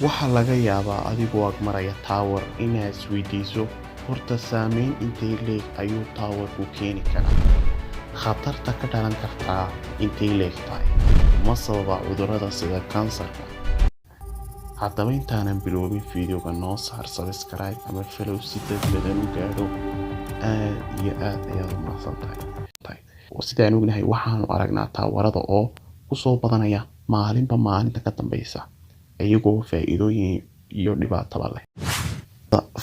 Waxaa laga yaabaa adigoo ag maraya tower inaad isweydiiso, horta saameyn intee le'eg ayuu towerku keeni karaa? Khatarta ka dhalan kartaa intee le'eg tahay? Ma sababa cudurrada sida kansarka? Haddaba intaanan biloobin fiidiyowga, noo saar subscribe ama follow si dad badan u gaadho. Aad iyo aad ayaad u mahadsan tahay. Sidaan ognahay, waxaanu aragnaa taawarada oo kusoo badanaya maalinba maalinta ka dambeysa, iyagoo faa'iidooyin iyo dhibaataba leh.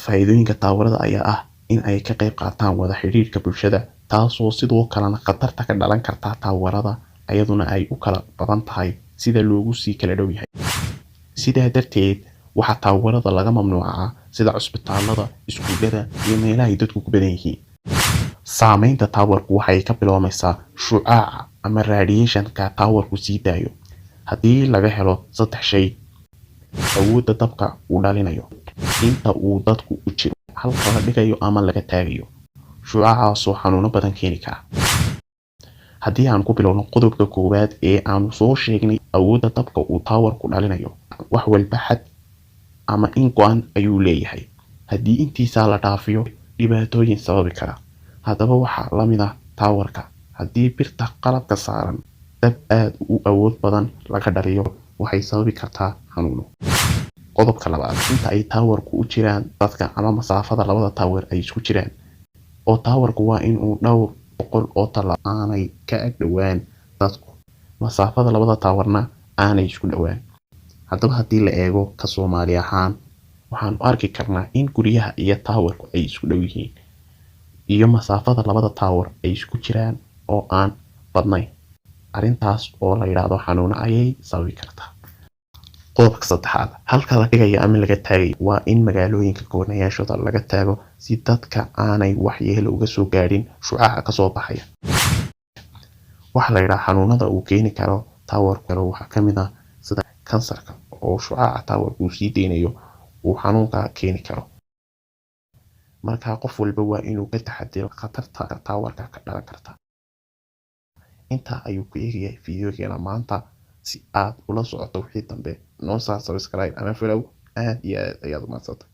Faa'iidooyinka taawarada ayaa ah in ay ka qayb qaataan wada xidhiidhka bulshada, taasoo sidoo kalena khatarta ka dhalan karta taawarada ayaduna ay u kala badan tahay sida loogu sii kala dhow yahay. Sidaa darteed, waxaa taawarada laga mamnuucaa sida cusbitaalada, iskuulada iyo meelaha ay dadku ku badan yihiin. Saameynta taawarku waxay ka bilowmaysaa shucaaca ama radiationka taawarku sii daayo. Haddii laga helo saddex shay: awoodda dabka uu dhalinayo, inta uu dadku u jiro, halka la dhigayo ama laga taagayo, shucaacaasoo xanuuno badan keeni kara. Haddii aan ku bilowno qodobka koowaad ee aanu soo sheegnay, awoodda dabka uu taawarku dhalinayo, wax walba xad ama in go'an ayuu leeyahay. Haddii intiisaa la dhaafiyo, dhibaatooyin sababi kara. Haddaba waxaa la mid ah taawarka: haddii birta qalabka saaran dab aad u awood badan laga dhaliyo, waxay sababi kartaa xanuuno. Qodobka labaad, inta ay taawarku u jiraan dadka ama masaafada labada taawar ay isku jiraan, oo taawarku waa in uu dhowr boqol oo tallaabo aanay ka ag dhowaan dadku, masaafada labada taawarna aanay isku dhowaan. Haddaba haddii la eego ka Soomaali ahaan, waxaanu arki karnaa in guryaha iyo taawarku ay isku dhow yihiin iyo masaafada labada taawar ay isku jiraan oo aan badnayn, arrintaas oo la yidhaahdo xanuuno ayay sababi kartaa. Qodobka saddexaad, halka la dhigayo ama laga taagayo waa in magaalooyinka koonayaashooda laga taago, si dadka aanay waxyeelo uga soo gaadhin shucaaca kasoo baxaya. Waxaa la yidhaha xanuunada uu keeni karo taawarku waxaa kamid ah sida kansarka, oo shucaaca taawarku uu sii deynayo uu xanuunka keeni karo. Marka qof walba waa inuu ka taxadiro khatarta taawarka ka dhalan karta. Intaa ayuu ku eegayahay fiidiyogeena maanta. Si aad ula socoto wixii dambe, noo saar subscribe ama follow. Aad iyo aad ayaad u mahadsantay.